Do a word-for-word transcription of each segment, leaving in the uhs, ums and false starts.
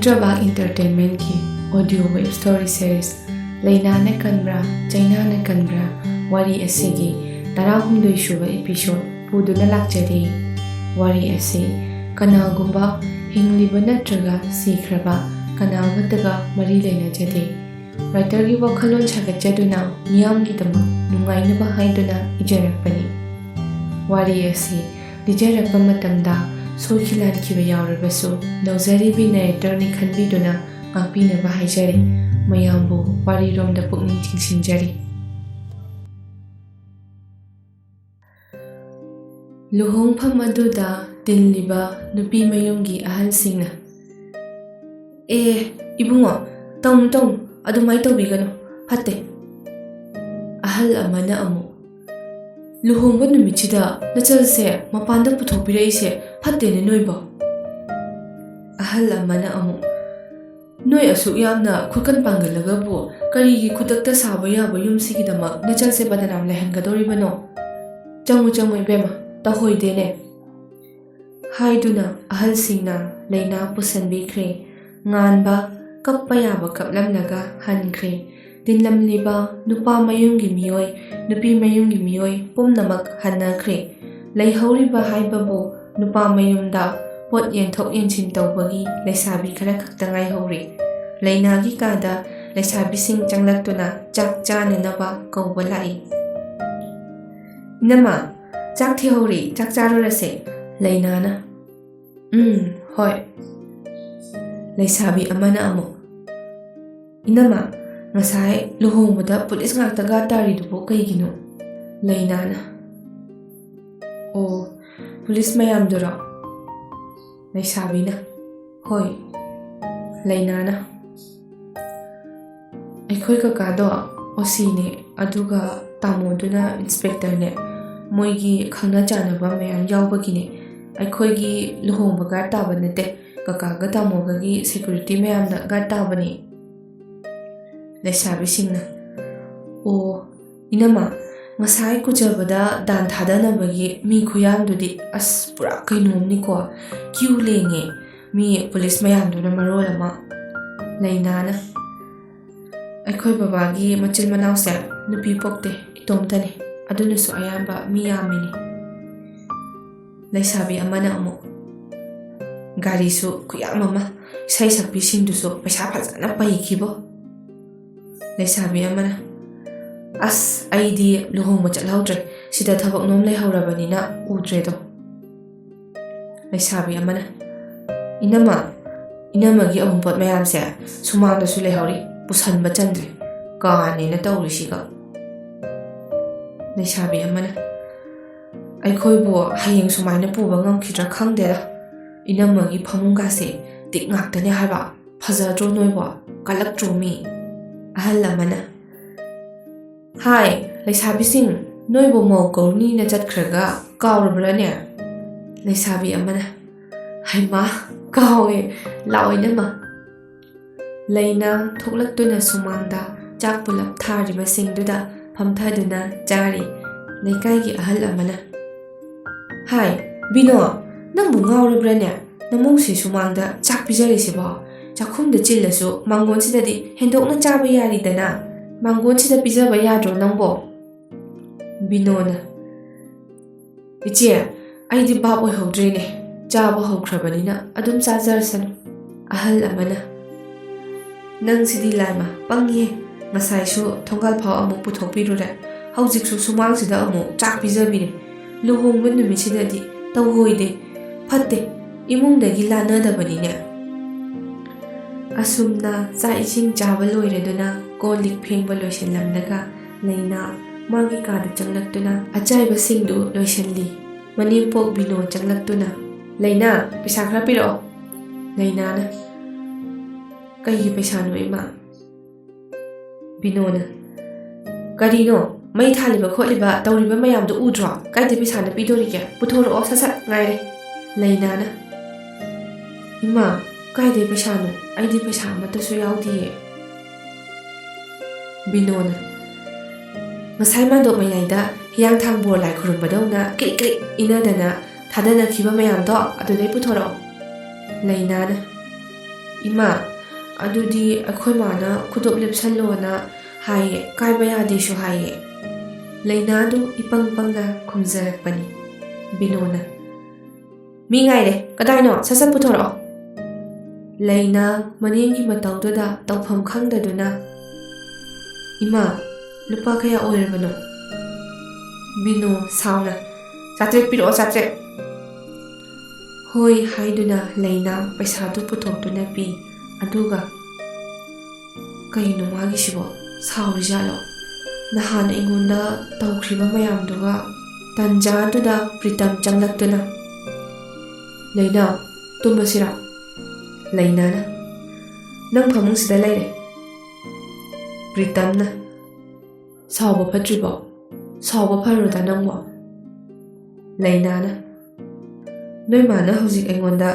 ꯅꯠꯇ꯭ꯔꯕ Entertainmentꯀꯤ audio web story series ꯂꯩꯅꯥꯅ ꯀꯟꯕ꯭ꯔꯥ ꯆꯩꯅꯥꯅ ꯀꯟꯕ꯭ꯔꯥ ꯋꯥꯔꯤ ꯑꯁꯤꯒꯤ ꯇꯔꯥꯍꯨꯝꯗꯣꯏ ꯁꯨꯕ episode ꯄꯨꯗꯨꯅ ꯂꯥꯛꯆꯔꯤ꯫ ꯋꯥꯔꯤ ꯑꯁꯤ ꯀꯅꯥꯒꯨꯝꯕ ꯍꯤꯡꯂꯤꯕ ꯅꯠꯇ꯭ꯔꯒ ꯁꯤꯈ꯭ꯔꯕ ꯀꯅꯥ ꯑꯃꯠꯇꯒ ꯃꯔꯤ ꯂꯩꯅꯖꯗꯦ꯫ Writerꯒꯤ ꯋꯥꯈꯜꯂꯣꯟ ꯁꯥꯒꯠꯆꯗꯨꯅ ꯃꯤꯌꯥꯝꯒꯤꯗꯃꯛ ꯅꯨꯡꯉꯥꯏꯅꯕ ꯍꯥꯏꯗꯨꯅ ꯏꯖꯔꯛꯄꯅꯤ꯫ ꯋꯥꯔꯤ ꯑꯁꯤ ꯂꯤꯖꯔꯛꯄ ꯃꯇꯝꯗ ꯁꯣꯏꯈꯤ ꯂꯥꯟꯈꯤꯕ ꯌꯥꯎꯔꯕꯁꯨ ꯂꯧꯖꯔꯤꯕꯤ narratorꯅꯤ ꯈꯟꯕꯤꯗꯨꯅ ꯉꯥꯛꯄꯤꯅꯕ ꯍꯥꯏꯖꯔꯤ꯫ ꯃꯌꯥꯝꯕꯨ ꯋꯥꯔꯤꯔꯣꯝꯗ ꯄꯨꯛꯅꯤꯡ ꯆꯤꯡꯁꯤꯟꯖꯔꯤ꯫ ꯂꯨꯍꯣꯡꯐꯝ ꯑꯗꯨꯗ ꯇꯤꯜꯂꯤꯕ ꯅꯨꯄꯤ ꯃꯌꯨꯝꯒꯤ ꯑꯍꯜꯁꯤꯡꯅ, "ꯑꯦ, ꯏꯕꯨꯡꯉꯣ, ꯇꯧꯅꯨ, ꯇꯧꯅꯨ, ꯑꯗꯨꯃꯥꯏ ꯇꯧꯕꯤꯒꯅꯨ, ꯐꯠꯇꯦ꯫" ꯑꯍꯜ ꯑꯃꯅ ꯑꯃꯨꯛ, "ꯂꯨꯍꯣꯡꯕ ꯅꯨꯃꯤꯠꯁꯤꯗ ꯅꯆꯜꯁꯦ ꯃꯄꯥꯟꯗ ꯄꯨꯊꯣꯛꯄꯤꯔꯛꯏꯁꯦ ꯐꯠꯇꯦꯅꯦ ꯅꯣꯏꯕꯣ꯫" ꯑꯍꯜ ꯑꯃꯅ ꯑꯃꯨꯛ, "ꯅꯣꯏ ꯑꯁꯨꯛ ꯌꯥꯝꯅ ꯈꯨꯠꯀꯟ ꯄꯥꯡꯒꯜꯂꯒꯕꯨ ꯀꯔꯤꯒꯤ ꯈꯨꯗꯛꯇ ꯁꯥꯕ ꯌꯥꯕ ꯌꯨꯝꯁꯤꯒꯤꯗꯃꯛ ꯅꯆꯜꯁꯦ ꯕꯗꯅꯥꯝ ꯂꯩꯍꯟꯒꯗꯧꯔꯤꯕꯅꯣ? ꯆꯪꯉꯨ, ꯆꯪꯉꯨ, ꯏꯕꯦꯝꯃ, ꯇꯧꯍꯣꯏꯗꯦꯅꯦ꯫" ꯍꯥꯏꯗꯨꯅ ꯑꯍꯜꯁꯤꯡꯅ ꯂꯩꯅꯥ ꯄꯨꯁꯟꯕꯤꯈ꯭ꯔꯦ꯫ ꯉꯥꯟꯕ ꯀꯞꯄ ꯌꯥꯕ ꯀꯞꯂꯝꯂꯒ ꯍꯟꯈ꯭ꯔꯦ꯫ ꯇꯤꯟꯂꯝꯂꯤꯕ ꯅꯨꯄꯥ ꯃꯌꯨꯝꯒꯤ ꯃꯤꯑꯣꯏ, ꯅꯨꯄꯤ ꯃꯌꯨꯝꯒꯤ ꯃꯤꯑꯣꯏ ꯄꯨꯝꯅꯃꯛ ꯍꯟꯅꯈ꯭ꯔꯦ꯫ ꯂꯩꯍꯧꯔꯤꯕ ꯍꯥꯏꯕꯕꯨ ꯅꯨꯄꯥ ꯃꯌꯨꯝꯗ ꯄꯣꯠ ꯌꯦꯟꯊꯣꯛ ꯌꯦꯟꯁꯤꯟ ꯇꯧꯕꯒꯤ ꯂꯩꯁꯥꯕꯤ ꯈꯔ ꯈꯛꯇ ꯉꯥꯏꯍꯧꯔꯦ꯫ ꯂꯩꯅꯥꯒꯤ ꯀꯥꯗ ꯂꯩꯁꯥꯕꯤꯁꯤꯡ ꯆꯪꯂꯛꯇꯨꯅ ꯆꯥꯛ ꯆꯥꯅꯅꯕ ꯀꯧꯕ ꯂꯥꯛꯏ꯫ "ꯏꯅꯝꯃ, ꯆꯥꯛ ꯊꯤꯍꯧꯔꯤ, ꯆꯥꯛ ꯆꯥꯔꯨꯔꯁꯦ꯫" ꯂꯩꯅꯥꯅ, "ꯎꯝ, ꯍꯣꯏ꯫" ꯂꯩꯁꯥꯕꯤ ꯑꯃꯅ ꯑꯃꯨꯛ, "ꯏꯅꯝꯃ, ꯉꯁꯥꯏ ꯂꯨꯍꯣꯡꯕꯗ ꯄꯨꯂꯤꯁ ꯉꯥꯛꯇ ꯒꯥꯔꯗ ꯇꯥꯔꯤꯗꯨꯕꯨ ꯀꯩꯒꯤꯅꯣ?" ꯂꯩꯅꯥꯅ, "ꯑꯣ, ꯄꯨꯂꯤꯁ ꯃꯌꯥꯝꯗꯨꯔꯣ?" ꯂꯩꯁꯥꯕꯤꯅ, "ꯍꯣꯏ꯫" ꯂꯩꯅꯥꯅ, "ꯑꯩꯈꯣꯏ ꯀꯀꯥꯗꯣ ꯑꯣ ꯁꯤꯅꯦ, ꯑꯗꯨꯒ ꯇꯥꯃꯣꯗꯨꯅ ꯏꯟꯁꯄꯦꯛꯇꯔꯅꯦ꯫ ꯃꯣꯏꯒꯤ ꯈꯪꯅ ꯆꯥꯟꯅꯕ ꯃꯌꯥꯝ ꯌꯥꯎꯕꯒꯤꯅꯦ꯫ ꯑꯩꯈꯣꯏꯒꯤ ꯂꯨꯍꯣꯡꯕ ꯒꯥꯔꯗ ꯇꯥꯕ ꯅꯠꯇꯦ, ꯀꯀꯥꯒ ꯇꯥꯃꯣꯒꯒꯤ ꯁꯦꯀ꯭ꯌꯨꯔꯤꯇꯤ ꯃꯌꯥꯝꯅ ꯒꯥꯔꯗ ꯇꯥꯕꯅꯦ꯫" ꯂꯩꯁꯥꯕꯤꯁꯤꯡꯅ, "ꯑꯣ, ꯏꯅꯝꯃ, ꯉꯁꯥꯏ ꯀꯨꯆꯕꯗ ꯗꯥꯟ ꯊꯥꯗꯅꯕꯒꯤ ꯃꯤ ꯈꯨꯌꯥꯝꯗꯨꯗꯤ ꯑꯁ ꯄꯨꯔꯥ ꯀꯩꯅꯣꯝꯅꯤꯀꯣ, ꯀ꯭ꯌꯨ ꯂꯦꯡꯉꯦ꯫ ꯃꯤ ꯄꯨꯂꯤꯁ ꯃꯌꯥꯝꯗꯨꯅ ꯃꯔꯣꯜ ꯑꯃ꯫ ꯂꯩꯅꯥꯅ, "ꯑꯩꯈꯣꯏ ꯕꯕꯥꯒꯤ ꯃꯆꯤꯟ ꯃꯅꯥꯎꯁꯦ ꯅꯨꯄꯤ ꯄꯣꯛꯇꯦ, ꯏꯇꯣꯝꯇꯅꯤ꯫ ꯑꯗꯨꯅꯁꯨ ꯑꯌꯥꯝꯕ ꯃꯤ ꯌꯥꯝꯃꯤꯅꯤ"꯫ ꯂꯩꯁꯥꯕꯤ ꯑꯃꯅ ꯑꯃꯨꯛ, "ꯒꯥꯔꯤꯁꯨ ꯈꯨꯌꯥꯝ ꯑꯃ, ꯏꯁꯩ ꯁꯛꯄꯤꯁꯤꯡꯗꯨꯁꯨ ꯄꯩꯁꯥ ꯐꯖꯅ ꯄꯩꯈꯤꯕꯣ"꯫ ꯂꯩꯁꯥꯕꯤ ꯑꯃꯅ, "ꯑꯁ, ꯑꯩꯗꯤ ꯂꯨꯍꯣꯡꯕ ꯆꯠꯍꯧꯗ꯭ꯔꯦ, ꯁꯤꯗ ꯊꯕꯛ ꯅꯣꯝ ꯂꯩꯍꯧꯔꯕꯅꯤꯅ ꯎꯗ꯭ꯔꯦꯗꯣ"꯫ ꯂꯩꯁꯥꯕꯤ ꯑꯃꯅ, "ꯏꯅꯝꯃ, ꯏꯅꯝꯃꯒꯤ ꯑꯎꯟꯄꯣꯠ ꯃꯌꯥꯝꯁꯦ ꯁꯨꯃꯥꯡꯗꯁꯨ ꯂꯩꯍꯧꯔꯤ, ꯄꯨꯁꯟꯕ ꯆꯟꯗ꯭ꯔꯦ, ꯀꯥꯅꯦꯅ ꯇꯧꯔꯤꯁꯤꯒ"꯫ ꯂꯩꯁꯥꯕꯤ ꯑꯃꯅ, "ꯑꯩꯈꯣꯏꯕꯨ ꯍꯌꯦꯡ ꯁꯨꯃꯥꯏꯅ ꯄꯨꯕ ꯉꯝꯈꯤꯗ꯭ꯔꯥ ꯈꯪꯗꯦꯗ꯫ ꯏꯅꯝꯃꯒꯤ ꯐꯃꯨꯡꯒꯥꯁꯦ ꯇꯤꯛ ꯉꯥꯛꯇꯅꯦ ꯍꯥꯏꯕ꯫ ꯐꯖꯗ꯭ꯔꯣ ꯅꯣꯏꯕꯣ? ꯀꯜꯂꯛꯇ꯭ꯔꯣ ꯃꯤ?" ꯑꯍꯜ ꯑꯃꯅ, "ꯍꯥꯏ, ꯂꯩꯁꯥꯕꯤꯁꯤꯡ, ꯅꯣꯏꯕꯨ ꯃꯧ ꯀꯧꯅꯤꯅ ꯆꯠꯈ꯭ꯔꯒ ꯀꯥꯎꯔꯕ꯭ꯔꯥꯅꯦ?" ꯂꯩꯁꯥꯕꯤ ꯑꯃꯅ, "ꯍꯩꯃꯥ, ꯀꯥꯎꯋꯦ, ꯂꯥꯛꯑꯣ ꯏꯅꯝꯃ"꯫ ꯂꯩꯅꯥ ꯊꯣꯛꯂꯛꯇꯨꯅ ꯁꯨꯃꯥꯡꯗ ꯆꯥꯛ ꯄꯨꯂꯞ ꯊꯥꯔꯤꯕꯁꯤꯡꯗꯨꯗ ꯐꯝꯊꯗꯨꯅ ꯆꯥꯔꯤ꯫ ꯂꯩꯀꯥꯏꯒꯤ ꯑꯍꯜ ꯑꯃꯅ, "ꯍꯥꯏ, ꯕꯤꯅꯣ, ꯅꯪꯕꯨ ꯉꯥꯎꯔꯕ꯭ꯔꯥꯅꯦ? ꯅꯃꯧꯁꯤ ꯁꯨꯃꯥꯡꯗ ꯆꯥꯛ ꯄꯤꯖꯔꯤꯁꯤꯕꯣ? ꯆꯥꯛꯈꯨꯝꯗ ꯆꯤꯜꯂꯁꯨ ꯃꯥꯡꯒꯣꯟꯁꯤꯗꯗꯤ ꯍꯦꯟꯗꯣꯛꯅ ꯆꯥꯕ ꯌꯥꯔꯤꯗꯅ꯫ ꯃꯥꯡꯒꯣꯟꯁꯤꯗ ꯄꯤꯖꯕ ꯌꯥꯗ꯭ꯔꯣ ꯅꯪꯕꯣ?" ꯕꯤꯅꯣꯅ, "ꯏꯆꯦ, ꯑꯩꯗꯤ ꯚꯥꯞ ꯑꯣꯏꯍꯧꯗ꯭ꯔꯦꯅꯦ꯫ ꯆꯥꯕ ꯍꯧꯈ꯭ꯔꯕꯅꯤꯅ ꯑꯗꯨꯝ ꯆꯥꯖꯔꯁꯅꯨ"꯫ ꯑꯍꯜ ꯑꯃꯅ, "ꯅꯪꯁꯤꯗꯤ ꯂꯥꯏꯃ, ꯄꯪꯉꯤꯍꯦ꯫ ꯉꯁꯥꯏꯁꯨ ꯊꯣꯡꯒꯥꯜ ꯐꯥꯎ ꯑꯃꯨꯛ ꯄꯨꯊꯣꯛꯄꯤꯔꯨꯔꯦ, ꯍꯧꯖꯤꯛꯁꯨ ꯁꯨꯃꯥꯡꯁꯤꯗ ꯑꯃꯨꯛ ꯆꯥꯛ ꯄꯤꯖꯕꯤꯔꯦ꯫ ꯂꯨꯍꯣꯡꯕ ꯅꯨꯃꯤꯠꯁꯤꯗꯗꯤ ꯇꯧꯍꯣꯏꯗꯦ, ꯐꯠꯇꯦ, ꯏꯃꯨꯡꯗꯒꯤ ꯂꯥꯟꯅꯗꯕꯅꯤꯅꯦ"꯫ ꯑꯁꯨꯝꯅ ꯆꯥꯛ ꯏꯁꯤꯡ ꯆꯥꯕ ꯂꯣꯏꯔꯗꯨꯅ ꯀꯣꯜ ꯂꯤꯛ ꯐꯦꯡꯕ ꯂꯣꯏꯁꯤꯜꯂꯝꯂꯒ ꯂꯩꯅꯥ ꯃꯥꯒꯤ ꯀꯥꯗ ꯆꯪꯂꯛꯇꯨꯅ ꯑꯆꯥꯏꯕꯁꯤꯡꯗꯨ ꯂꯣꯏꯁꯤꯜꯂꯤ꯫ ꯃꯅꯦꯝꯄꯣꯛ ꯕꯤꯅꯣ ꯆꯪꯂꯛꯇꯨꯅ, "ꯂꯩꯅꯥ, ꯄꯩꯁꯥ ꯈꯔ ꯄꯤꯔꯛꯑꯣ"꯫ ꯂꯩꯅꯥꯅ, "ꯀꯩꯒꯤ ꯄꯩꯁꯥꯅꯣ ꯏꯃꯥ?" ꯕꯤꯅꯣꯅ, "ꯀꯔꯤꯅꯣ? ꯃꯩ ꯊꯥꯜꯂꯤꯕ ꯈꯣꯠꯂꯤꯕ ꯇꯧꯔꯤꯕ ꯃꯌꯥꯝꯗꯣ ꯎꯗ꯭ꯔꯣ? ꯀꯥꯏꯗꯩ ꯄꯩꯁꯥꯅ ꯄꯤꯗꯣꯔꯤꯒꯦ? ꯄꯨꯊꯣꯔꯛꯑꯣ ꯁꯠ ꯁꯠ ꯉꯥꯏꯔꯦ"꯫ ꯂꯩꯅꯥꯅ, "ꯏꯃꯥ, ꯀꯥꯏꯗꯩ ꯄꯩꯁꯥꯅꯣ? ꯑꯩꯗꯤ ꯄꯩꯁꯥ ꯑꯃꯠꯇꯁꯨ ꯌꯥꯎꯗꯤꯌꯦ"꯫ ꯕꯤꯅꯣꯅ, "ꯉꯁꯥꯏ ꯃꯥꯟꯗꯣꯞ ꯃꯌꯥꯏꯗ ꯍꯤꯌꯥꯡꯊꯥꯡ ꯕꯣꯔ ꯂꯥꯏ ꯈꯨꯔꯨꯝꯕꯗꯧꯅ ꯀ꯭ꯔꯤꯛ ꯀ꯭ꯔꯤꯛ ꯏꯟꯅꯗꯅ ꯊꯥꯗꯅꯈꯤꯕ ꯃꯌꯥꯝꯗꯣ ꯑꯗꯨꯗꯩ ꯄꯨꯊꯣꯔꯛꯑꯣ"꯫ ꯂꯩꯅꯥꯅ, "ꯏꯃꯥ, ꯑꯗꯨꯗꯤ ꯑꯩꯈꯣꯏ ꯃꯥꯅ ꯈꯨꯗꯣꯞ ꯂꯦꯞꯁꯜꯂꯣꯅ ꯍꯥꯏꯌꯦ, ꯀꯥꯏꯕ ꯌꯥꯗꯦꯁꯨ ꯍꯥꯏꯌꯦ꯫" ꯂꯩꯅꯥꯗꯨ ꯏꯄꯪ ꯄꯪꯅ ꯈꯨꯝꯖꯔꯛꯄꯅꯤ꯫ ꯕꯤꯅꯣꯅ, "ꯃꯤ ꯉꯥꯏꯔꯦ, ꯀꯗꯥꯏꯅꯣ? ꯁꯠ ꯁꯠ ꯄꯨꯊꯣꯔꯛꯑꯣ꯫" ꯂꯩꯅꯥ ꯃꯅꯦꯝꯒꯤ ꯃꯇꯧꯗꯨꯗ ꯇꯧꯐꯝ ꯈꯪꯗꯗꯨꯅ, "ꯏꯃꯥ, ꯂꯨꯄꯥ ꯀꯌꯥ ꯑꯣꯏꯔꯕꯅꯣ?" ꯕꯤꯅꯣ ꯁꯥꯎꯅ, "ꯆꯥꯇ꯭ꯔꯦꯠ ꯄꯤꯔꯛꯑꯣ, ꯆꯥꯇ꯭ꯔꯦꯠ꯫" "ꯍꯣꯏ" ꯍꯥꯏꯗꯨꯅ ꯂꯩꯅꯥ ꯄꯩꯁꯥꯗꯨ ꯄꯨꯊꯣꯛꯇꯨꯅ ꯄꯤ꯫ ꯑꯗꯨꯒ, "ꯀꯩꯅꯣ ꯃꯥꯒꯤꯁꯤꯕꯣ? ꯁꯥꯎꯔꯤꯖꯥꯠꯂꯣ? ꯅꯍꯥꯟ ꯑꯩꯉꯣꯟꯗ ꯇꯧꯈ꯭ꯔꯤꯕ ꯃꯌꯥꯝꯗꯨꯒ?" ꯇꯟꯖꯥꯗꯨꯗ ꯄ꯭ꯔꯤꯇꯝ ꯆꯪꯂꯛꯇꯨꯅ, "ꯂꯩꯅꯥ, ꯇꯨꯝꯃꯁꯤꯔꯥ?" ꯂꯩꯅꯥꯅ, "ꯅꯪ ꯐꯃꯨꯡꯁꯤꯗ ꯂꯩꯔꯦ꯫" ꯄ꯭ꯔꯤꯇꯝꯅ, "ꯁꯥꯎꯕ ꯐꯠꯇ꯭ꯔꯤꯕꯣ? ꯁꯥꯎꯕ ꯐꯔꯣꯗ ꯅꯪꯕꯣ꯫" ꯂꯩꯅꯥꯅ, "ꯅꯣꯏ ꯃꯥꯅ ꯍꯧꯖꯤꯛ ꯑꯩꯉꯣꯟꯗ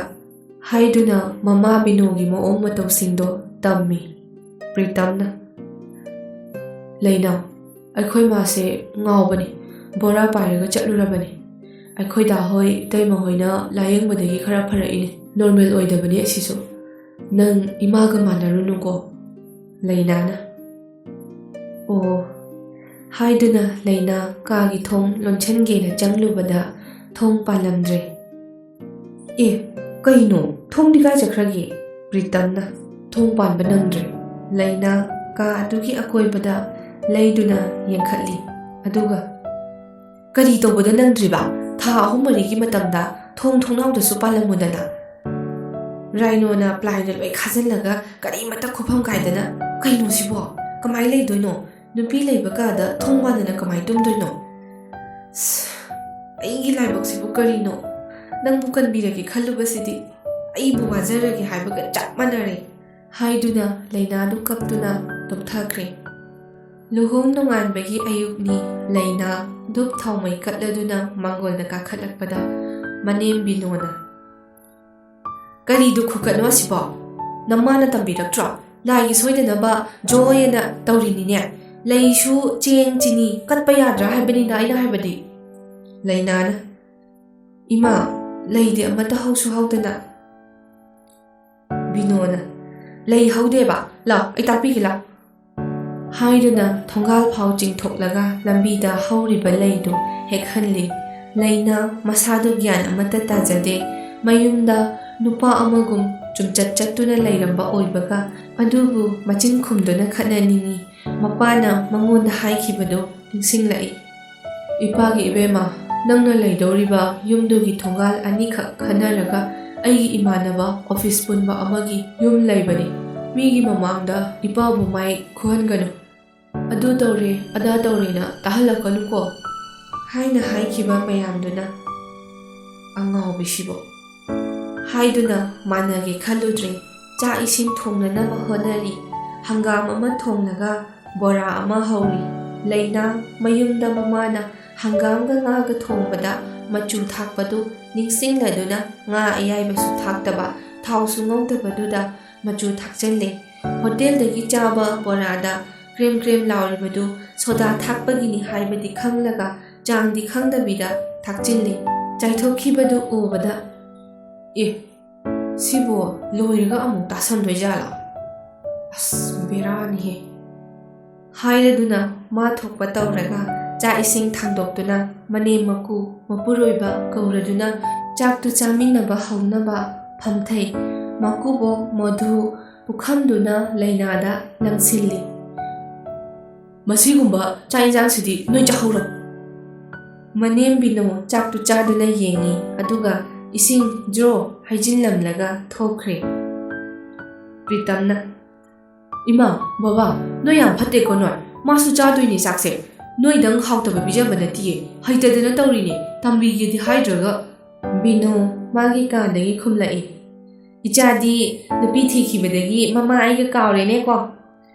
ꯍꯥꯏꯗꯨꯅ ꯃꯃꯥ ꯕꯤꯅꯣꯒꯤ ꯃꯑꯣꯡ ꯃꯇꯧꯁꯤꯡꯗꯣ ꯇꯝꯃꯤ꯫" ꯄ꯭ꯔꯤꯇꯝꯅ, "ꯂꯩꯅꯥ, ꯑꯩꯈꯣꯏ ꯃꯥꯁꯦ ꯉꯥꯎꯕꯅꯤ, ꯕꯣꯔꯥ ꯄꯥꯏꯔꯒ ꯆꯠꯂꯨꯔꯕꯅꯤ꯫ ꯑꯩꯈꯣꯏ ꯗꯥ ꯍꯣꯏ, ꯏꯇꯩꯃ ꯍꯣꯏꯅ ꯂꯥꯌꯦꯡꯕꯗꯒꯤ ꯈꯔ ꯐꯔꯛꯏꯅꯦ꯫ ꯅꯣꯔꯃꯦꯜ ꯑꯣꯏꯗꯕꯅꯤ ꯑꯁꯤꯁꯨ꯫ ꯅꯪ ꯏꯃꯥꯒ ꯃꯥꯟꯅꯔꯨꯅꯨꯀꯣ꯫" ꯂꯩꯅꯥꯅ, "ꯑꯣ" ꯍꯥꯏꯗꯨꯅ ꯂꯩꯅꯥ ꯀꯥꯒꯤ ꯊꯣꯡ ꯂꯣꯟꯁꯤꯟꯒꯦꯅ ꯆꯪꯂꯨꯕꯗ ꯊꯣꯡ ꯄꯥꯜꯂꯝꯗ꯭ꯔꯦ꯫ "ꯑꯦ, ꯀꯩꯅꯣ? ꯊꯣꯡꯗꯤ ꯀꯥꯏ ꯆꯠꯈ꯭ꯔꯒꯦ?" ꯄ꯭ꯔꯤꯇꯝꯅ, ꯊꯣꯡ ꯄꯥꯟꯕ ꯅꯪꯗ꯭ꯔꯦ꯫ ꯂꯩꯅꯥ ꯀꯥ ꯑꯗꯨꯒꯤ ꯑꯀꯣꯏꯕꯗ ꯂꯩꯗꯨꯅ ꯌꯦꯡꯈꯠꯂꯤ꯫ ꯑꯗꯨꯒ, "ꯀꯔꯤ ꯇꯧꯕꯗ ꯅꯪꯗ꯭ꯔꯤꯕ? ꯊꯥ ꯑꯍꯨꯝ ꯃꯔꯤꯒꯤ ꯃꯇꯝꯗ ꯊꯣꯡ ꯊꯣꯡꯅꯥꯎꯗꯁꯨ ꯄꯥꯜꯂꯝꯃꯨꯗꯅ꯫ ꯔꯥꯏꯅꯣꯅ ꯄ꯭ꯂꯥꯏꯅ ꯂꯣꯏ ꯈꯥꯖꯤꯜꯂꯒ ꯀꯔꯤꯃꯠꯇ ꯈꯨꯐꯝ ꯀꯥꯏꯗꯅ꯫ ꯀꯩꯅꯣ ꯁꯤꯕꯣ? ꯀꯃꯥꯏ ꯂꯩꯗꯣꯏꯅꯣ? ꯅꯨꯄꯤ ꯂꯩꯕ ꯀꯥꯗ ꯊꯣꯡ ꯄꯥꯟꯗꯅ ꯀꯃꯥꯏ ꯇꯨꯝꯗꯣꯏꯅꯣ? ꯑꯁ, ꯑꯩꯒꯤ ꯂꯥꯏꯕꯛꯁꯤꯕꯨ ꯀꯔꯤꯅꯣ? ꯅꯪꯕꯨ ꯀꯟꯕꯤꯔꯒꯦ ꯈꯜꯂꯨꯕꯁꯤꯗꯤ ꯑꯩꯕꯨ ꯋꯥꯖꯔꯒꯦ ꯍꯥꯏꯕꯒ ꯆꯞ ꯃꯥꯟꯅꯔꯦ" ꯍꯥꯏꯗꯨꯅ ꯂꯩꯅꯥꯗꯨ ꯀꯞꯇꯨꯅ ꯇꯨꯝꯊꯈ꯭ꯔꯦ꯫ ꯂꯨꯍꯣꯡ ꯅꯣꯡꯉꯥꯟꯕꯒꯤ ꯑꯌꯨꯛꯅꯤ꯫ ꯂꯩꯅꯥ ꯙꯨꯞ ꯊꯥꯎꯃꯩ ꯀꯠꯂꯗꯨꯅ ꯃꯥꯡꯒꯣꯜꯗ ꯀꯥꯈꯠꯂꯛꯄꯗ ꯃꯅꯦꯝ ꯕꯤꯅꯣꯅ, "ꯀꯔꯤꯗꯨ ꯈꯨꯀꯠꯅꯣ ꯑꯁꯤꯕꯣ? ꯅꯃꯥꯅ ꯇꯝꯕꯤꯔꯛꯇ꯭ꯔꯣ? ꯂꯥꯏꯒꯤ ꯁꯣꯏꯗꯅꯕ ꯖꯣꯏ ꯑꯅ ꯇꯧꯔꯤꯅꯤꯅꯦ꯫ ꯂꯩꯁꯨ ꯆꯦꯡ ꯆꯤꯅꯤ ꯀꯠꯄ ꯌꯥꯗ꯭ꯔꯥ ꯍꯥꯏꯕꯅꯤꯗ ꯑꯩꯅ ꯍꯥꯏꯕꯗꯤ꯫" ꯂꯩꯅꯥꯅ, "ꯏꯃꯥ, ꯂꯩꯗꯤ ꯑꯃꯠꯇ ꯍꯧꯁꯨ ꯍꯧꯗꯅ꯫" ꯕꯤꯅꯣꯅ, "ꯂꯩꯍꯧꯗꯦꯕ, ꯂꯥꯎ, ꯑꯩ ꯇꯥꯛꯄꯤꯒꯦ, ꯂꯥꯎ," ꯍꯥꯏꯗꯨꯅ ꯊꯣꯡꯒꯥꯜ ꯐꯥꯎ ꯆꯤꯡꯊꯣꯛꯂꯒ ꯂꯝꯕꯤꯗ ꯍꯧꯔꯤꯕ ꯂꯩꯗꯨ ꯍꯦꯛꯍꯜꯂꯤ꯫ ꯂꯩꯅ ꯃꯁꯥꯗꯨ ꯒ꯭ꯌꯥꯟ ꯑꯃꯠꯇ ꯇꯥꯖꯗꯦ꯫ ꯃꯌꯨꯝꯗ ꯅꯨꯄꯥ ꯑꯃꯒꯨꯝ ꯆꯨꯝꯆꯠ ꯆꯠꯇꯨꯅ ꯂꯩꯔꯝꯕ ꯑꯣꯏꯕꯒ, ꯑꯗꯨꯕꯨ ꯃꯆꯤꯟ ꯈꯨꯝꯗꯨꯅ ꯈꯠꯅꯅꯤꯡꯏ꯫ ꯃꯄꯥꯅ ꯃꯉꯣꯟꯗ ꯍꯥꯏꯈꯤꯕꯗꯨ ꯅꯤꯡꯁꯤꯡꯂꯛꯏ꯫ "ꯏꯄꯥꯒꯤ ꯏꯕꯦꯝꯃ, ꯅꯪꯅ ꯂꯩꯗꯧꯔꯤꯕ ꯌꯨꯝꯗꯨꯒꯤ ꯊꯣꯡꯒꯥꯜ ꯑꯅꯤꯈꯛ ꯈꯟꯅꯔꯒ ꯑꯩꯒꯤ ꯏꯃꯥꯟꯅꯕ ꯑꯣꯐꯤꯁ ꯄꯨꯟꯕ ꯑꯃꯒꯤ ꯌꯨꯝ ꯂꯩꯕꯅꯤ꯫ ꯃꯤꯒꯤ ꯃꯃꯥꯡꯗ ꯏꯄꯥꯕꯨ ꯃꯥꯏ ꯈꯨꯍꯟꯒꯅꯨ꯫ ꯑꯗꯨ ꯇꯧꯔꯦ, ꯑꯗꯥ ꯇꯧꯔꯦꯅ ꯇꯥꯍꯜꯂꯛꯀꯅꯨꯀꯣ," ꯍꯥꯏꯅ ꯍꯥꯏꯈꯤꯕ ꯃꯌꯥꯝꯗꯨꯅ, "ꯑꯉꯥꯎꯕꯤꯁꯤꯕꯨ" ꯍꯥꯏꯗꯨꯅ ꯃꯥꯟꯅꯒꯦ ꯈꯜꯂꯨꯗ꯭ꯔꯦ꯫ ꯆꯥꯛ ꯏꯁꯤꯡ ꯊꯣꯡꯅꯅꯕ ꯍꯣꯠꯅꯔꯤ꯫ ꯍꯪꯒꯥꯝ ꯑꯃ ꯊꯣꯡꯂꯒ ꯕꯣꯔꯥ ꯑꯃ ꯍꯧꯔꯤ꯫ ꯂꯩꯅꯥ ꯃꯌꯨꯝꯗ ꯃꯃꯥꯅ ꯍꯪꯒꯥꯝꯒ ꯉꯥꯒ ꯊꯣꯡꯕꯗ ꯃꯆꯨ ꯊꯥꯛꯄꯗꯨ ꯅꯤꯡꯁꯤꯡꯂꯗꯨꯅ ꯉꯥ ꯑꯌꯥꯏꯕꯁꯨ ꯊꯥꯛꯇꯕ, ꯊꯥꯎꯁꯨ ꯉꯧꯗꯕꯗꯨꯗ ꯃꯆꯨ ꯊꯥꯛꯆꯜꯂꯦ꯫ ꯍꯣꯇꯦꯜꯗꯒꯤ ꯆꯥꯕ ꯕꯣꯔꯥꯗ ꯀ꯭ꯔꯦꯝ ꯀ꯭ꯔꯦꯝ ꯂꯥꯎꯔꯤꯕꯗꯨ ꯁꯣꯗꯥ ꯊꯥꯛꯄꯒꯤꯅꯤ ꯍꯥꯏꯕꯗꯤ ꯈꯪꯂꯒ ꯆꯥꯡꯗꯤ ꯈꯪꯗꯕꯤꯗ ꯊꯥꯛꯆꯤꯜꯂꯦ꯫ ꯆꯥꯏꯊꯣꯛꯈꯤꯕꯗꯨ ꯎꯕꯗ, "ꯑꯦ, ꯁꯤꯕꯨ ꯂꯣꯏꯔꯒ ꯑꯃꯨꯛ ꯇꯥꯁꯟꯗꯣꯏ ꯖꯥꯠꯂꯥ? ꯑꯁ, ꯕꯦꯔꯥꯅꯤꯍꯦ," ꯍꯥꯏꯔꯗꯨꯅ ꯃꯥ ꯊꯣꯛꯄ ꯇꯧꯔꯒ ꯆꯥꯛ ꯏꯁꯤꯡ ꯊꯥꯡꯗꯣꯛꯇꯨꯅ ꯃꯅꯦꯝ ꯃꯀꯨ ꯃꯄꯨꯔꯣꯏꯕ ꯀꯧꯔꯗꯨꯅ ꯆꯥꯛꯇꯨ ꯆꯥꯃꯤꯟꯅꯕ ꯍꯧꯅꯕ ꯐꯝꯊꯩ꯫ ꯃꯀꯨꯕꯣꯛ ꯃꯣꯙꯨ ꯄꯨꯈꯝꯗꯨꯅ ꯂꯩꯅꯥꯗ ꯂꯪꯁꯤꯜꯂꯤ꯫ "ꯃꯁꯤꯒꯨꯝꯕ ꯆꯥꯛ ꯏꯟꯁꯥꯡꯁꯤꯗꯤ ꯅꯣꯏ ꯆꯥꯍꯧꯔꯣ꯫" ꯃꯅꯦꯝ ꯕꯤꯅꯣ ꯆꯥꯛꯇꯨ ꯆꯥꯗꯨꯅ ꯌꯦꯡꯉꯤ, ꯑꯗꯨꯒ ꯏꯁꯤꯡ ꯖ꯭ꯔꯣ ꯍꯩꯖꯤꯜꯂꯝꯂꯒ ꯊꯣꯛꯈ꯭ꯔꯦ꯫ ꯄ꯭ꯔꯤꯇꯝꯅ, "ꯏꯃꯥ, ꯕꯕꯥ, ꯅꯣꯏ ꯌꯥꯝ ꯐꯠꯇꯦꯀꯣ ꯅꯣꯏ꯫ ꯃꯥꯁꯨ ꯆꯥꯗꯣꯏꯅꯦ ꯆꯥꯛꯁꯦ꯫ ꯅꯣꯏꯗꯪ ꯍꯥꯎꯇꯕ ꯄꯤꯖꯕ ꯅꯠꯇꯤꯌꯦ, ꯍꯩꯇꯗꯅ ꯇꯧꯔꯤꯅꯦ, ꯇꯝꯕꯤꯒꯦꯗꯤ ꯍꯥꯏꯗ꯭ꯔꯒ꯫" ꯕꯤꯅꯣ ꯃꯥꯒꯤ ꯀꯥꯗꯒꯤ ꯈꯨꯝꯂꯛꯏ꯫ "ꯏꯆꯥꯗꯤ ꯅꯨꯄꯤ ꯊꯤꯈꯤꯕꯗꯒꯤ ꯃꯃꯥ ꯑꯩꯒ ꯀꯥꯎꯔꯦꯅꯦꯀꯣ꯫"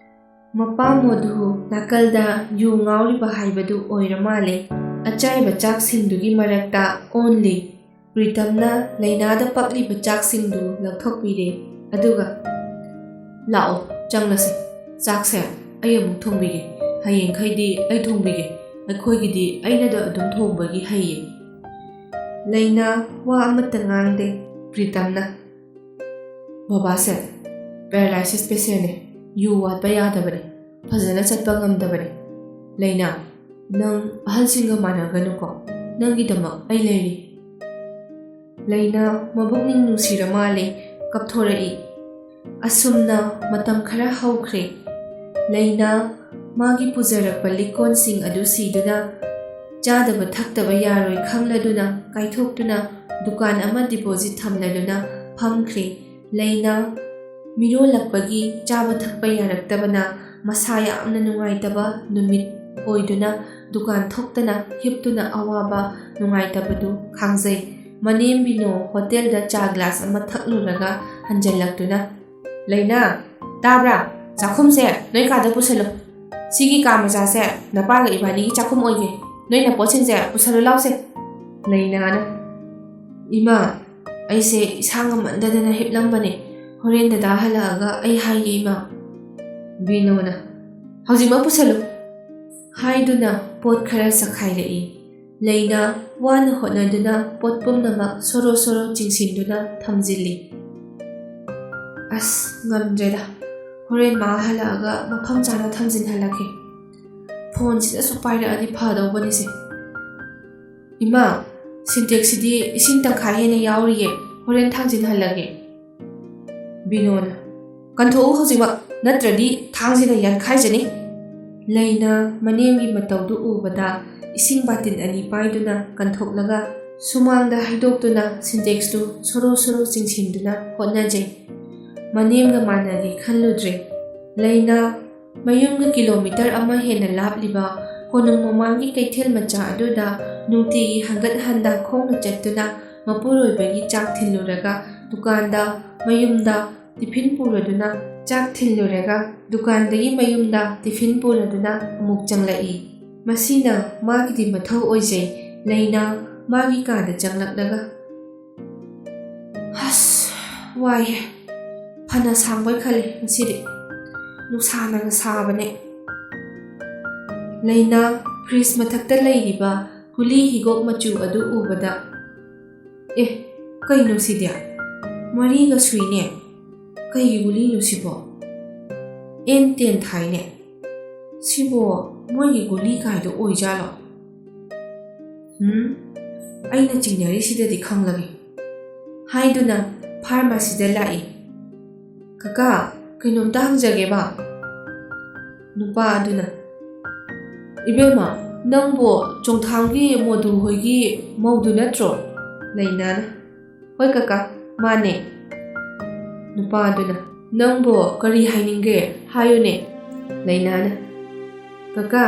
ꯃꯄꯥ ꯃꯣꯙꯨ ꯅꯥꯀꯜꯗ ꯌꯨ ꯉꯥꯎꯔꯤꯕ ꯍꯥꯏꯕꯗꯨ ꯑꯣꯏꯔ ꯃꯥꯜꯂꯦ꯫ ꯑꯆꯥꯏꯕ ꯆꯥꯛꯁꯤꯡꯗꯨꯒꯤ ꯃꯔꯛꯇ ꯑꯣꯟꯂꯤ꯫ ꯄ꯭ꯔꯤꯇꯝꯅ ꯂꯩꯅꯥꯗ ꯄꯛꯂꯤꯕ ꯆꯥꯛꯁꯤꯡꯗꯨ ꯂꯧꯊꯣꯛꯄꯤꯔꯦ, ꯑꯗꯨꯒ, "ꯂꯥꯛꯑꯣ, ꯆꯪꯂꯁꯤ꯫ ꯆꯥꯛꯁꯦ ꯑꯩ ꯑꯃꯨꯛ ꯊꯣꯡꯕꯤꯒꯦ꯫ ꯍꯌꯦꯡꯈꯩꯗꯤ ꯑꯩ ꯊꯣꯡꯕꯤꯒꯦ꯫ ꯑꯩꯈꯣꯏꯒꯤꯗꯤ ꯑꯩꯅꯗ ꯑꯗꯨꯝ ꯊꯣꯡꯕꯒꯤ ꯍꯩꯌꯦ꯫" ꯂꯩꯅꯥ ꯋꯥ ꯑꯃꯠꯇ ꯉꯥꯡꯗꯦ꯫ ꯄ꯭ꯔꯤꯇꯝꯅ, "ꯕꯕꯥꯁꯦ ꯄꯦꯔꯥꯂꯥꯏꯁꯤꯁ ꯄꯦꯁꯦꯟꯅꯦ, ꯌꯨ ꯋꯥꯠꯄ ꯌꯥꯗꯕꯅꯦ, ꯐꯖꯅ ꯆꯠꯄ ꯉꯝꯗꯕꯅꯦ꯫ ꯂꯩꯅꯥ, ꯅꯪ ꯑꯍꯜꯁꯤꯡꯒ ꯃꯥꯟꯅꯒꯅꯨꯀꯣ, ꯅꯪꯒꯤꯗꯃꯛ ꯑꯩ ꯂꯩꯔꯤ"꯫ ꯂꯩꯅꯥ ꯃꯕꯨꯛꯅꯤꯡ ꯅꯨꯡꯁꯤꯔ ꯃꯥꯜꯂꯦ, ꯀꯞꯊꯣꯔꯛꯏ꯫ ꯑꯁꯨꯝꯅ ꯃꯇꯝ ꯈꯔ ꯍꯧꯈ꯭ꯔꯦ꯫ ꯂꯩꯅꯥ ꯃꯥꯒꯤ ꯄꯨꯖꯔꯛꯄ ꯂꯤꯛꯀꯣꯟꯁꯤꯡ ꯑꯗꯨ ꯁꯤꯗꯨꯅ, ꯆꯥꯗꯕ ꯊꯛꯇꯕ ꯌꯥꯔꯣꯏ ꯈꯪꯂꯗꯨꯅ ꯀꯥꯏꯊꯣꯛꯇꯨꯅ ꯗꯨꯀꯥꯟ ꯑꯃ ꯗꯤꯄꯣꯖꯤꯠ ꯊꯝꯂꯗꯨꯅ ꯐꯝꯈ꯭ꯔꯦ꯫ ꯂꯩꯅꯥ ꯃꯤꯔꯣꯜꯂꯛꯄꯒꯤ ꯆꯥꯕ ꯊꯛꯄ ꯌꯥꯔꯛꯇꯕꯅ ꯃꯁꯥ ꯌꯥꯝꯅ ꯅꯨꯡꯉꯥꯏꯇꯕ ꯅꯨꯃꯤꯠ ꯑꯣꯏꯗꯨꯅ ꯗꯨꯀꯥꯟ ꯊꯣꯛꯇꯅ ꯍꯤꯞꯇꯨꯅ ꯑꯋꯥꯕ ꯅꯨꯡꯉꯥꯏꯇꯕꯗꯨ ꯈꯥꯡꯖꯩ꯫ ꯃꯅꯦꯝ ꯕꯤꯅꯣ ꯍꯣꯇꯦꯜꯗ ꯆꯥ ꯒ꯭ꯂꯥꯁ ꯑꯃ ꯊꯛꯂꯨꯔꯒ ꯍꯟꯖꯜꯂꯛꯇꯨꯅ, "ꯂꯩꯅꯥ, ꯇꯥꯕ꯭ꯔꯥ? ꯆꯥꯛꯈꯨꯝꯁꯦ ꯅꯣꯏ ꯀꯥꯗ ꯄꯨꯁꯜꯂꯨ꯫ ꯁꯤꯒꯤ ꯀꯥ ꯃꯆꯥꯁꯦ ꯅꯄꯥꯒ ꯏꯕꯥꯅꯤꯒꯤ ꯆꯥꯛꯈꯨꯝ ꯑꯣꯏꯒꯦ꯫ ꯅꯣꯏ ꯅꯄꯣꯠꯁꯤꯡꯁꯦ ꯄꯨꯁꯜꯂꯨ ꯂꯥꯎꯁꯦ"꯫ ꯂꯩꯅꯥꯅ, "ꯏꯃꯥ, ꯑꯩꯁꯦ ꯏꯁꯥ ꯉꯝꯃꯟꯗꯗꯅ ꯍꯤꯞꯂꯝꯕꯅꯦ꯫ ꯍꯣꯔꯦꯟ ꯗꯗꯥ ꯍꯜꯂꯛꯑꯒ ꯑꯩ ꯍꯥꯏꯒꯦ, ꯏꯃꯥ"꯫ ꯕꯤꯅꯣꯅ, "ꯍꯧꯖꯤꯛꯃꯛ ꯄꯨꯁꯜꯂꯨ" ꯍꯥꯏꯗꯨꯅ ꯄꯣꯠ ꯈꯔ ꯆꯈꯥꯏꯔꯛꯏ꯫ ꯂꯩꯅꯥ ꯋꯥꯅ ꯍꯣꯠꯅꯗꯨꯅ ꯄꯣꯠ ꯄꯨꯝꯅꯃꯛ ꯁꯣꯔꯣ ꯁꯣꯔꯣ ꯆꯤꯡꯁꯤꯟꯗꯨꯅ ꯊꯝꯖꯤꯜꯂꯤ꯫ "ꯑꯁ, ꯉꯝꯗ꯭ꯔꯦꯗ꯫ ꯍꯣꯔꯦꯟ ꯃꯥ ꯍꯜꯂꯛꯑꯒ ꯃꯐꯝ ꯆꯥꯅ ꯊꯝꯖꯤꯟꯍꯜꯂꯛꯀꯦ꯫ ꯐꯣꯟꯁꯤꯗꯁꯨ ꯄꯥꯏꯔꯛꯑꯗꯤ ꯐꯗꯧꯕꯅꯤꯁꯦ꯫ ꯏꯃꯥ, ꯁꯤꯟꯇꯦꯛꯁꯁꯤꯗꯤ ꯏꯁꯤꯡ ꯇꯪꯈꯥꯏ ꯍꯦꯟꯅ ꯌꯥꯎꯔꯤꯌꯦ, ꯍꯣꯔꯦꯟ ꯊꯥꯡꯖꯤꯟꯍꯜꯂꯒꯦ"꯫ ꯕꯤꯅꯣꯅ, "ꯀꯟꯊꯣꯛꯎ ꯍꯧꯖꯤꯛꯃꯛ, ꯅꯠꯇ꯭ꯔꯗꯤ ꯊꯥꯡꯁꯤꯅ ꯌꯥꯟꯈꯥꯏꯖꯅꯤ"꯫ ꯂꯩꯅꯥ ꯃꯅꯦꯝꯒꯤ ꯃꯇꯧꯗꯨ ꯎꯕꯗ ꯏꯁꯤꯡ ꯕꯥꯇꯤꯟ ꯑꯅꯤ ꯄꯥꯏꯗꯨꯅ ꯀꯟꯊꯣꯛꯂꯒ ꯁꯨꯃꯥꯡꯗ ꯍꯩꯗꯣꯛꯇꯨꯅ ꯁꯤꯟꯇꯦꯛꯁꯇꯨ ꯁꯣꯔꯣ ꯁꯣꯔꯣ ꯆꯤꯡꯁꯤꯟꯗꯨꯅ ꯍꯣꯠꯅꯖꯩ꯫ ꯃꯅꯦꯝꯒ ꯃꯥꯟꯅꯒꯦ ꯈꯜꯂꯨꯗ꯭ꯔꯦ꯫ ꯂꯩꯅꯥ ꯃꯌꯨꯝꯒ ꯀꯤꯂꯣꯃꯤꯇꯔ ꯑꯃ ꯍꯦꯟꯅ ꯂꯥꯞꯂꯤꯕ ꯀꯣꯅꯨꯡ ꯃꯃꯥꯡꯒꯤ ꯀꯩꯊꯦꯜ ꯃꯆꯥ ꯑꯗꯨꯗ ꯅꯨꯡꯇꯤꯒꯤ ꯍꯟꯒꯠ ꯍꯟꯗ ꯈꯣꯡꯅ ꯆꯠꯇꯨꯅ ꯃꯄꯨꯔꯣꯏꯕꯒꯤ ꯆꯥꯛ ꯊꯤꯜꯂꯨꯔꯒ ꯗꯨꯀꯥꯟꯗ, ꯃꯌꯨꯝꯗ ꯇꯤꯐꯤꯟ ꯄꯨꯔꯗꯨꯅ, ꯆꯥꯛ ꯊꯤꯜꯂꯨꯔꯒ ꯗꯨꯀꯥꯟꯗꯒꯤ ꯃꯌꯨꯝꯗ ꯇꯤꯐꯤꯟ ꯄꯨꯔꯗꯨꯅ ꯑꯃꯨꯛ ꯆꯪꯂꯛꯏ꯫ ꯃꯁꯤꯅ ꯃꯥꯒꯤꯗꯤ ꯃꯊꯧ ꯑꯣꯏꯖꯩ꯫ ꯂꯩꯅꯥ ꯃꯥꯒꯤ ꯀꯥꯗ ꯆꯪꯂꯛꯂꯒ, "ꯑꯁ, ꯋꯥꯏꯍꯦ꯫ ꯐꯅ ꯁꯥꯡꯕꯣꯏ ꯈꯜꯂꯤ ꯉꯁꯤꯗꯤ꯫ ꯅꯨꯡꯁꯥꯅꯒ ꯁꯥꯕꯅꯦ"꯫ ꯂꯩꯅꯥ ꯐ꯭ꯔꯤꯖ ꯃꯊꯛꯇ ꯂꯩꯔꯤꯕ ꯒꯨꯂꯤ ꯍꯤꯒꯣꯛ ꯃꯆꯨ ꯑꯗꯨ ꯎꯕꯗ, "ꯑꯦ, ꯀꯩꯅꯣ ꯁꯤꯗꯤ? ꯃꯔꯤꯒ ꯁꯨꯏꯅꯦ꯫ "ꯀꯩꯒꯤ ꯒꯨꯂꯤꯅꯣ ꯁꯤꯕꯣ? ꯑꯦꯟ ꯇꯦꯟ ꯊꯥꯏꯅꯦ꯫ ꯁꯤꯕꯣ ꯃꯣꯏꯒꯤ ꯒꯨꯂꯤ ꯀꯥꯏꯗꯣ ꯑꯣꯏꯖꯥꯠꯂꯣ? ꯎꯝ, ꯑꯩꯅ ꯆꯤꯡꯅꯔꯤꯁꯤꯗꯗꯤ ꯈꯪꯂꯒꯦ" ꯍꯥꯏꯗꯨꯅ ꯐꯥꯔꯃꯥꯁꯤꯗ ꯂꯥꯛꯏ꯫ "ꯀꯀꯥ, ꯀꯩꯅꯣꯝꯇ ꯍꯪꯖꯒꯦꯕ?" ꯅꯨꯄꯥ ꯑꯗꯨꯅ, "ꯏꯕꯦꯝꯃ, ꯅꯪꯕꯨ ꯆꯣꯡꯊꯥꯝꯒꯤ ꯃꯣꯗꯨ ꯍꯣꯏꯒꯤ ꯃꯧꯗꯨ ꯅꯠꯇ꯭ꯔꯣ?" ꯂꯩꯅꯥꯅ, "ꯍꯣꯏ ꯀꯀꯥ, ꯃꯥꯅꯦ꯫" ꯅꯨꯄꯥ ꯑꯗꯨꯅ, "ꯅꯪꯕꯨ ꯀꯔꯤ ꯍꯥꯏꯅꯤꯡꯒꯦ? ꯍꯥꯏꯌꯨꯅꯦ꯫" ꯂꯩꯅꯥꯅ, "ꯀꯀꯥ,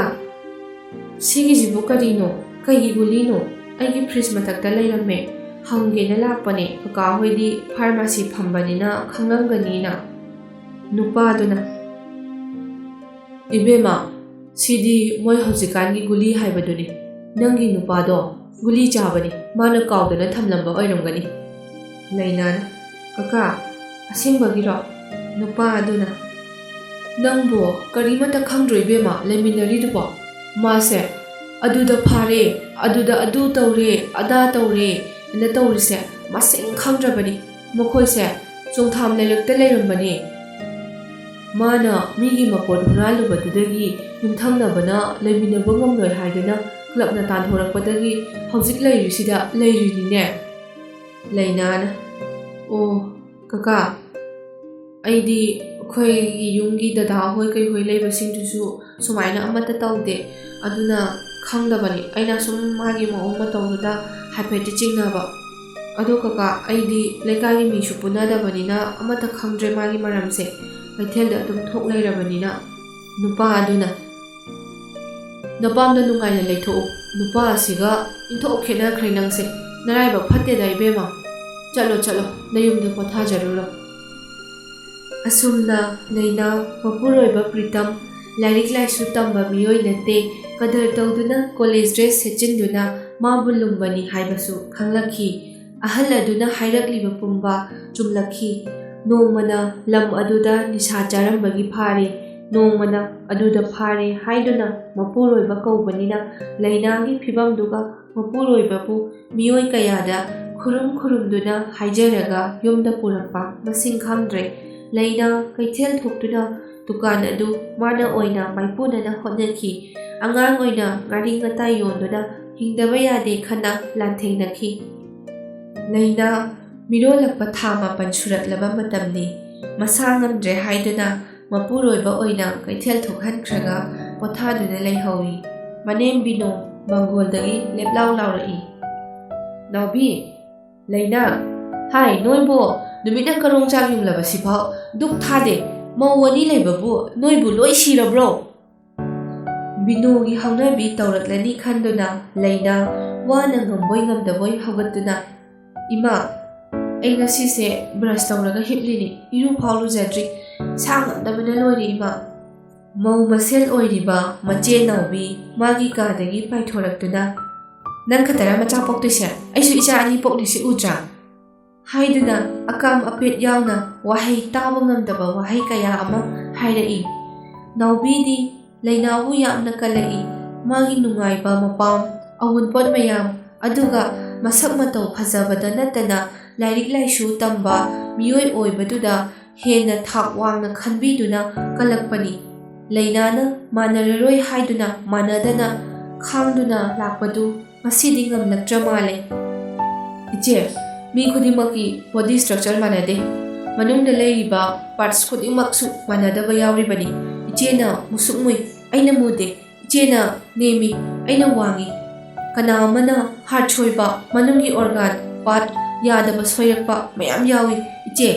ꯁꯤꯒꯤꯁꯤꯕꯨ ꯀꯔꯤꯅꯣ? ꯀꯩꯒꯤ ꯒꯨꯂꯤꯅꯣ? ꯑꯩꯒꯤ ꯐ꯭ꯔꯤꯖ ꯃꯊꯛꯇ ꯂꯩꯔꯝꯃꯦ꯫ ꯍꯪꯒꯦꯅ ꯂꯥꯛꯄꯅꯦ꯫ ꯀꯀꯥ ꯍꯣꯏꯗꯤ ꯐꯥꯔꯃꯥꯁꯤ ꯐꯝꯕꯅꯤꯅ ꯈꯪꯂꯝꯒꯅꯤꯅ꯫" ꯅꯨꯄꯥꯗꯨꯅ, "ꯏꯕꯦꯝꯃ, ꯁꯤꯗꯤ ꯃꯣꯏ ꯍꯧꯖꯤꯛꯀꯥꯟꯒꯤ ꯒꯨꯂꯤ ꯍꯥꯏꯕꯗꯨꯅꯤ꯫ ꯅꯪꯒꯤ ꯅꯨꯄꯥꯗꯣ ꯒꯨꯂꯤ ꯆꯥꯕꯅꯤ꯫ ꯃꯥꯅ ꯀꯥꯎꯗꯅ ꯊꯝꯂꯝꯕ ꯑꯣꯏꯔꯝꯒꯅꯤ꯫" ꯂꯩꯅꯥꯅ, "ꯀꯀꯥ, ꯑꯁꯦꯡꯕꯒꯤꯔꯣ?" ꯅꯨꯄꯥ ꯑꯗꯨꯅ, "ꯅꯪꯕꯨ ꯀꯔꯤꯃꯠꯇ ꯈꯪꯗ꯭ꯔꯣ ꯏꯕꯦꯝꯃ, ꯂꯩꯃꯤꯟꯅꯔꯤꯗꯨꯕꯣ? ꯃꯥꯁꯦ ꯑꯗꯨꯗ ꯐꯥꯔꯦ, ꯑꯗꯨꯗ ꯑꯗꯨ ꯇꯧꯔꯦ, ꯑꯗꯥ ꯇꯧꯔꯦ" ꯑꯅ ꯇꯧꯔꯤꯁꯦ ꯃꯁꯤꯡ ꯈꯪꯗ꯭ꯔꯕꯅꯤ꯫ ꯃꯈꯣꯏꯁꯦ ꯆꯣꯡꯊꯥꯝ ꯂꯩꯔꯛꯇ ꯂꯩꯔꯝꯕꯅꯦ꯫ ꯃꯥꯅ ꯃꯤꯒꯤ ꯃꯄꯣꯠ ꯍꯨꯔꯥꯜꯂꯨꯕꯗꯨꯗꯒꯤ ꯌꯨꯝꯊꯪꯅꯕꯅ ꯂꯩꯃꯤꯟꯅꯕ ꯉꯝꯂꯣꯏ ꯍꯥꯏꯗꯨꯅ ꯀ꯭ꯂꯕꯅ ꯇꯥꯟꯊꯣꯔꯛꯄꯗꯒꯤ ꯍꯧꯖꯤꯛ ꯂꯩꯔꯤꯁꯤꯗ ꯂꯩꯔꯤꯅꯤꯅꯦ꯫ ꯂꯩꯅꯥꯅ, "ꯑꯣ, ꯀꯀꯥ, ꯑꯩꯗꯤ ꯑꯩꯈꯣꯏꯒꯤ ꯌꯨꯝꯒꯤ ꯗꯗꯥ ꯍꯣꯏ ꯀꯩ ꯍꯣꯏ ꯂꯩꯕꯁꯤꯡꯗꯨꯁꯨ ꯁꯨꯃꯥꯏꯅ ꯑꯃꯠꯇ ꯇꯧꯗꯦ, ꯑꯗꯨꯅ ꯈꯪꯗꯕꯅꯤ꯫ ꯑꯩꯅ ꯁꯨꯝ ꯃꯥꯒꯤ ꯃꯑꯣꯡ ꯃꯇꯧꯗꯨꯗ ꯍꯥꯏꯐꯦꯠꯇꯤ ꯆꯤꯡꯅꯕ꯫ ꯑꯗꯣ ꯀꯀꯥ, ꯑꯩꯗꯤ ꯂꯩꯀꯥꯏꯒꯤ ꯃꯤꯁꯨ ꯄꯨꯟꯅꯗꯕꯅꯤꯅ ꯑꯃꯠꯇ ꯈꯪꯗ꯭ꯔꯦ ꯃꯥꯒꯤ ꯃꯔꯝꯁꯦ꯫ ꯀꯩꯊꯦꯜꯗ ꯑꯗꯨꯝ ꯊꯣꯛ ꯂꯩꯔꯕꯅꯤꯅ꯫" ꯅꯨꯄꯥ ꯑꯗꯨꯅ, "ꯅꯄꯥꯝꯗ ꯅꯨꯡꯉꯥꯏꯅ ꯂꯩꯊꯣꯛꯎ꯫ ꯅꯨꯄꯥ ꯑꯁꯤꯒ ꯏꯟꯊꯣꯛ ꯈꯦꯠꯅꯈ꯭ꯔꯦ ꯅꯪꯁꯦ꯫ ꯅꯔꯥꯏꯕꯛ ꯐꯠꯇꯦꯗ ꯏꯕꯦꯝꯃ꯫ ꯆꯠꯂꯣ, ꯆꯠꯂꯣ, ꯅꯌꯨꯝꯗ ꯄꯣꯊꯥꯖꯔꯨꯔꯣ꯫" ꯑꯁꯨꯝꯅ ꯂꯩꯅꯥ ꯃꯄꯨꯔꯣꯏꯕ ꯄ꯭ꯔꯤꯇꯝ ꯂꯥꯏꯔꯤꯛ ꯂꯥꯏꯁꯨ ꯇꯝꯕ ꯃꯤꯑꯣꯏ ꯅꯠꯇꯦ, ꯀꯗꯔ ꯇꯧꯗꯨꯅ ꯀꯣꯂꯦꯖ ꯗ꯭ꯔꯦꯁ ꯁꯦꯠꯆꯤꯟꯗꯨꯅ ꯃꯥꯕꯨ ꯂꯨꯝꯕꯅꯤ ꯍꯥꯏꯕꯁꯨ ꯈꯪꯂꯛꯈꯤ꯫ ꯑꯍꯜ ꯑꯗꯨꯅ ꯍꯥꯏꯔꯛꯂꯤꯕ ꯄꯨꯝꯕ ꯆꯨꯝꯂꯛꯈꯤ꯫ ꯅꯣꯡꯃꯅ ꯂꯝ ꯑꯗꯨꯗ ꯅꯤꯁꯥ ꯆꯥꯔꯝꯕꯒꯤ ꯐꯥꯔꯦ, ꯅꯣꯡꯃꯅ ꯑꯗꯨꯗ ꯐꯥꯔꯦ ꯍꯥꯏꯗꯨꯅ ꯃꯄꯨꯔꯣꯏꯕ ꯀꯧꯕꯅꯤꯅ ꯂꯩꯅꯥꯒꯤ ꯐꯤꯕꯝꯗꯨꯒ ꯃꯄꯨꯔꯣꯏꯕꯕꯨ ꯃꯤꯑꯣꯏ ꯀꯌꯥꯗ ꯈꯨꯔꯨꯝ ꯈꯨꯔꯨꯝꯗꯨꯅ ꯍꯥꯏꯖꯔꯒ ꯌꯨꯝꯗ ꯄꯨꯔꯛꯄ ꯃꯁꯤꯡ ꯈꯪꯗ꯭ꯔꯦ꯫ ꯂꯩꯅꯥ ꯀꯩꯊꯦꯜ ꯊꯣꯛꯇꯨꯅ ꯗꯨꯀꯥꯟ ꯑꯗꯨ ꯃꯥꯅ ꯑꯣꯏꯅ ꯃꯥꯏꯄꯨꯅꯅ ꯍꯣꯠꯅꯈꯤ꯫ ꯑꯉꯥꯡ ꯑꯣꯏꯅ ꯉꯥꯔꯤ ꯉꯇꯥꯏ ꯌꯣꯟꯗꯨꯅ ꯍꯤꯡꯗꯕ ꯌꯥꯗꯦ ꯈꯟꯅ ꯂꯥꯟꯊꯦꯡꯅꯈꯤ꯫ ꯂꯩꯅꯥ ꯃꯤꯔꯣꯜꯂꯛꯄ ꯊꯥ ꯃꯥꯄꯟ ꯁꯨꯔꯛꯂꯕ ꯃꯇꯝꯅꯤ꯫ ꯃꯁꯥ ꯉꯝꯗ꯭ꯔꯦ ꯍꯥꯏꯗꯨꯅ ꯃꯄꯨꯔꯣꯏꯕ ꯑꯣꯏꯅ ꯀꯩꯊꯦꯜ ꯊꯣꯛꯍꯟꯈ꯭ꯔꯒ ꯄꯣꯊꯥꯗꯨꯅ ꯂꯩꯍꯧꯏ꯫ ꯃꯅꯦꯝ ꯕꯤꯅꯣ ꯃꯪꯒꯣꯜꯗꯒꯤ ꯂꯦꯞꯂꯥꯎ ꯂꯥꯎꯔꯛꯏ꯫ "ꯅꯥꯎꯕꯤ, ꯂꯩꯅꯥ, ꯍꯥꯏ, ꯅꯣꯏꯕꯨ ꯅꯨꯃꯤꯠꯅ ꯀꯔꯣꯡ ꯆꯥꯛ ꯌꯨꯡꯂꯕꯁꯤꯐꯥꯎ ꯗꯨꯛ ꯊꯥꯗꯦ꯫ ꯃꯧ ꯑꯅꯤ ꯂꯩꯕꯕꯨ ꯅꯣꯏꯕꯨ ꯂꯣꯏ ꯁꯤꯔꯕ꯭ꯔꯣ?" ꯕꯤꯅꯣꯒꯤ ꯍꯧꯅꯕꯤ ꯇꯧꯔꯛꯂꯅꯤ ꯈꯟꯗꯨꯅ ꯂꯩꯅꯥ ꯋꯥꯅ ꯉꯝꯕꯣꯏ ꯉꯝꯗꯕꯣꯏ ꯍꯧꯒꯠꯇꯨꯅ, "ꯏꯃꯥ, ꯑꯩ ꯉꯁꯤꯁꯦ ꯕ꯭ꯔꯁ ꯇꯧꯔꯒ ꯍꯤꯞꯂꯤꯅꯤ, ꯏꯔꯨ ꯐꯥꯎ ꯂꯨꯖꯗ꯭ꯔꯤ, ꯁꯥ ꯉꯝꯗꯕꯅ ꯂꯣꯏꯔꯦ ꯏꯃꯥ꯫" ꯃꯧ ꯃꯁꯦꯜ ꯑꯣꯏꯔꯤꯕ ꯃꯆꯦ ꯅꯥꯎꯕꯤ ꯃꯥꯒꯤ ꯀꯥꯗꯒꯤ ꯄꯥꯏꯊꯣꯔꯛꯇꯨꯅ, "ꯅꯪ ꯈꯛꯇꯔ ꯃꯆꯥ ꯄꯣꯛꯇꯣꯏꯁꯦ? ꯑꯩꯁꯨ ꯏꯆꯥ ꯑꯅꯤ ꯄꯣꯛꯂꯤꯁꯤ ꯎꯗ꯭ꯔꯥ?" ꯍꯥꯏꯗꯨꯅ ꯑꯀꯥꯝ ꯑꯄꯦꯠ ꯌꯥꯎꯅ ꯋꯥꯍꯩ ꯇꯥꯕ ꯉꯝꯗꯕ ꯋꯥꯍꯩ ꯀꯌꯥ ꯑꯃ ꯍꯥꯏꯔꯛꯏ꯫ ꯅꯥꯎꯕꯤꯗꯤ ꯂꯩꯅꯥꯕꯨ ꯌꯥꯝꯅ ꯀꯜꯂꯛꯏ꯫ ꯃꯥꯒꯤ ꯅꯨꯡꯉꯥꯏꯕ ꯃꯄꯥꯝ, ꯑꯋꯨꯟꯄꯣꯠ ꯃꯌꯥꯝ, ꯑꯗꯨꯒ ꯃꯁꯛ ꯃꯇꯧ ꯐꯖꯕꯗ ꯅꯠꯇꯅ ꯂꯥꯏꯔꯤꯛ ꯂꯥꯏꯁꯨ ꯇꯝꯕ ꯃꯤꯑꯣꯏ ꯑꯣꯏꯕꯗꯨꯗ ꯍꯦꯟꯅ ꯊꯥꯛ ꯋꯥꯡꯅ ꯈꯟꯕꯤꯗꯨꯅ ꯀꯜꯂꯛꯄꯅꯤ꯫ ꯂꯩꯅꯥꯅ ꯃꯥꯟꯅꯔꯔꯣꯏ ꯍꯥꯏꯗꯨꯅ ꯃꯥꯟꯅꯗꯅ ꯈꯥꯡꯗꯨꯅ ꯂꯥꯛꯄꯗꯨ ꯉꯁꯤꯗꯤ ꯉꯝꯂꯛꯇ꯭ꯔ ꯃꯥꯜꯂꯦ꯫ "ꯏꯆꯦ, ꯃꯤ ꯈꯨꯗꯤꯡꯃꯛꯀꯤ body structure ꯃꯥꯟꯅꯗꯦ꯫ ꯃꯅꯨꯡꯗ ꯂꯩꯔꯤꯕ parts ꯈꯨꯗꯤꯡꯃꯛꯁꯨ ꯃꯥꯟꯅꯗꯕ ꯌꯥꯎꯔꯤꯕꯅꯤ꯫ ꯏꯆꯦꯅ ꯃꯨꯁꯨꯛ ꯃꯨꯏ, ꯑꯩꯅ ꯃꯨꯗꯦ꯫ ꯏꯆꯦꯅ ꯅꯦꯝꯃꯤ, ꯑꯩꯅ ꯋꯥꯡꯉꯤ꯫ ꯀꯅꯥ ꯑꯃꯅ heart ꯁꯣꯏꯕ, ꯃꯅꯨꯡꯒꯤ organ part ꯌꯥꯗꯕ ꯁꯣꯏꯔꯛꯄ ꯃꯌꯥꯝ ꯌꯥꯎꯏ꯫ ꯏꯆꯦ,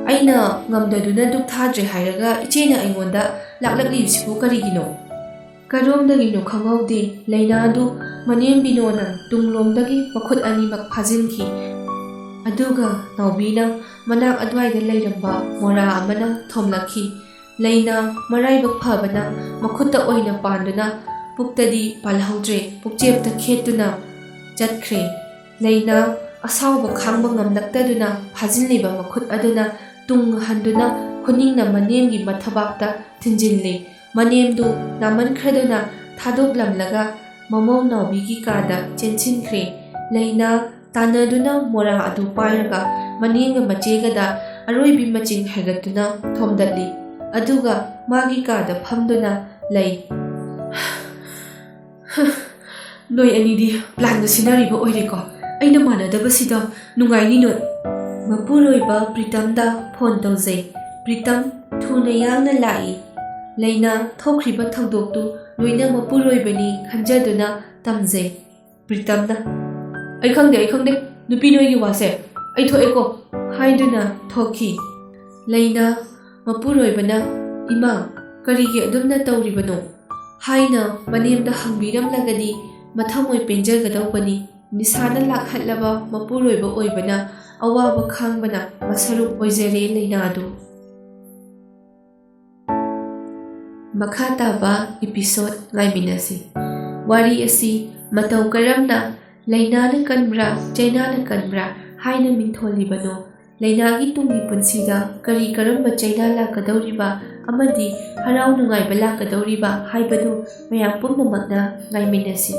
ꯑꯩꯅ ꯉꯝꯗꯗꯨꯅ ꯗꯨꯛ ꯊꯥꯗ꯭ꯔꯦ ꯍꯥꯏꯔꯒ ꯏꯆꯦꯅ ꯑꯩꯉꯣꯟꯗ ꯂꯥꯛꯂꯛꯂꯤꯕꯁꯤꯕꯨ ꯀꯔꯤꯒꯤꯅꯣ?" ꯀꯔꯣꯝꯗꯒꯤꯅꯣ ꯈꯪꯍꯧꯗꯦ, ꯂꯩꯅꯥꯗꯨ ꯃꯅꯦꯝ ꯕꯤꯅꯣꯅ ꯇꯨꯡꯂꯣꯝꯗꯒꯤ ꯃꯈꯨꯠ ꯑꯅꯤꯃꯛ ꯐꯥꯖꯤꯟꯈꯤ꯫ ꯑꯗꯨꯒ ꯅꯥꯎꯕꯤꯅ ꯃꯅꯥꯛ ꯑꯗꯨꯋꯥꯏꯗ ꯂꯩꯔꯝꯕ ꯃꯣꯔꯥ ꯑꯃꯅ ꯊꯣꯝꯂꯛꯈꯤ꯫ ꯂꯩꯅꯥ ꯃꯔꯥꯏꯕꯛ ꯐꯕꯅ ꯃꯈꯨꯠꯇ ꯑꯣꯏꯅ ꯄꯥꯟꯗꯨꯅ ꯄꯨꯛꯇꯗꯤ ꯄꯥꯜꯍꯧꯗ꯭ꯔꯦ, ꯄꯨꯛꯆꯦꯞꯇ ꯈꯦꯠꯇꯨꯅ ꯆꯠꯈ꯭ꯔꯦ꯫ ꯂꯩꯅꯥ ꯑꯁꯥꯎꯕ ꯈꯥꯡꯕ ꯉꯝꯂꯛꯇꯗꯨꯅ ꯐꯥꯖꯤꯜꯂꯤꯕ ꯃꯈꯨꯠ ꯑꯗꯨꯅ ꯇꯨꯡ ꯍꯟꯗꯨꯅ ꯈꯨꯅꯤꯡꯅ ꯃꯅꯦꯝꯒꯤ ꯃꯊꯕꯥꯛꯇ ꯊꯤꯟꯖꯤꯜꯂꯤ꯫ ꯃꯅꯦꯝꯗꯨ ꯅꯥꯃꯟꯈ꯭ꯔꯗꯨꯅ ꯊꯥꯗꯣꯛꯂꯝꯂꯒ ꯃꯃꯧ ꯅꯥꯎꯕꯤꯒꯤ ꯀꯥꯗ ꯆꯦꯟꯁꯤꯟꯈ꯭ꯔꯦ꯫ ꯂꯩꯅꯥ ꯇꯥꯟꯅꯗꯨꯅ ꯃꯣꯔꯥ ꯑꯗꯨ ꯄꯥꯏꯔꯒ ꯃꯅꯦꯝꯒ ꯃꯆꯦꯒꯗ ꯑꯔꯣꯏꯕꯤ ꯃꯆꯤꯡ ꯍꯥꯏꯒꯠꯇꯨꯅ ꯊꯣꯝꯗꯠꯂꯤ꯫ ꯑꯗꯨꯒ ꯃꯥꯒꯤ ꯀꯥꯗ ꯐꯝꯗꯨꯅ ꯂꯩ꯫ "ꯅꯣꯏ ꯑꯅꯤꯗꯤ ꯄ꯭ꯂꯥꯟꯒ ꯁꯤꯟꯅꯔꯤꯕ ꯑꯣꯏꯔꯦꯀꯣ꯫ ꯑꯩꯅ ꯃꯥꯟꯅꯗꯕꯁꯤꯗ ꯅꯨꯡꯉꯥꯏꯅꯤ ꯅꯣꯏ꯫" ꯃꯄꯨꯔꯣꯏꯕ ꯄ꯭ꯔꯤꯇꯝꯗ ꯐꯣꯟ ꯇꯧꯖꯩ꯫ ꯄ꯭ꯔꯤꯇꯝ ꯊꯨꯅ ꯌꯥꯡꯅ ꯂꯥꯛꯏ꯫ ꯂꯩꯅꯥ ꯊꯣꯛꯈ꯭ꯔꯤꯕ ꯊꯧꯗꯣꯛꯇꯨ ꯂꯣꯏꯅ ꯃꯄꯨꯔꯣꯏꯕꯅꯤ ꯈꯟꯖꯗꯨꯅ ꯇꯝꯖꯩ꯫ ꯄ꯭ꯔꯤꯇꯝꯅ, "ꯑꯩ ꯈꯪꯗꯦ, ꯑꯩ ꯈꯪꯗꯦ, ꯅꯨꯄꯤ ꯅꯣꯏꯒꯤ ꯋꯥꯁꯦ, ꯑꯩ ꯊꯣꯛꯑꯦꯀꯣ" ꯍꯥꯏꯗꯨꯅ ꯊꯣꯛꯈꯤ꯫ ꯂꯩꯅꯥ ꯃꯄꯨꯔꯣꯏꯕꯅ, "ꯏꯃꯥ, ꯀꯔꯤꯒꯤ ꯑꯗꯨꯝꯅ ꯇꯧꯔꯤꯕꯅꯣ?" ꯍꯥꯏꯅ ꯃꯅꯦꯝꯗ ꯍꯪꯕꯤꯔꯝꯂꯒꯗꯤ ꯃꯊꯃꯣꯏ ꯄꯦꯟꯖꯒꯗꯧꯕꯅꯤ꯫ ꯅꯤꯁꯥꯅ ꯂꯥꯛꯍꯠꯂꯕ ꯃꯄꯨꯔꯣꯏꯕ ꯑꯣꯏꯕꯅ ꯑꯋꯥꯕ ꯈꯥꯡꯕꯅ ꯃꯁꯔꯨꯛ ꯑꯣꯏꯖꯔꯦ ꯂꯩꯅꯥꯗꯨ꯫ ꯃꯈꯥ ꯇꯥꯕ episode ꯉꯥꯏꯃꯤꯟꯅꯁꯤ꯫ ꯋꯥꯔꯤ ꯑꯁꯤ ꯃꯇꯧ ꯀꯔꯝꯅ "ꯂꯩꯅꯥꯅ ꯀꯟꯕ꯭ꯔꯥ, ꯆꯩꯅꯥꯅ ꯀꯟꯕ꯭ꯔꯥ" ꯍꯥꯏꯅ ꯃꯤꯡꯊꯣꯜꯂꯤꯕꯅꯣ? ꯂꯩꯅꯥꯒꯤ ꯇꯨꯡꯒꯤ ꯄꯨꯟꯁꯤꯗ ꯀꯔꯤ ꯀꯔꯝꯕ ꯆꯩꯅꯥ ꯂꯥꯛꯀꯗꯧꯔꯤꯕ ꯑꯃꯗꯤ ꯍꯔꯥꯎ ꯅꯨꯡꯉꯥꯏꯕ ꯂꯥꯛꯀꯗꯧꯔꯤꯕ ꯍꯥꯏꯕꯗꯨ ꯃꯌꯥꯝ ꯄꯨꯝꯅꯃꯛꯅ ꯉꯥꯏꯃꯤꯟꯅꯁꯤ꯫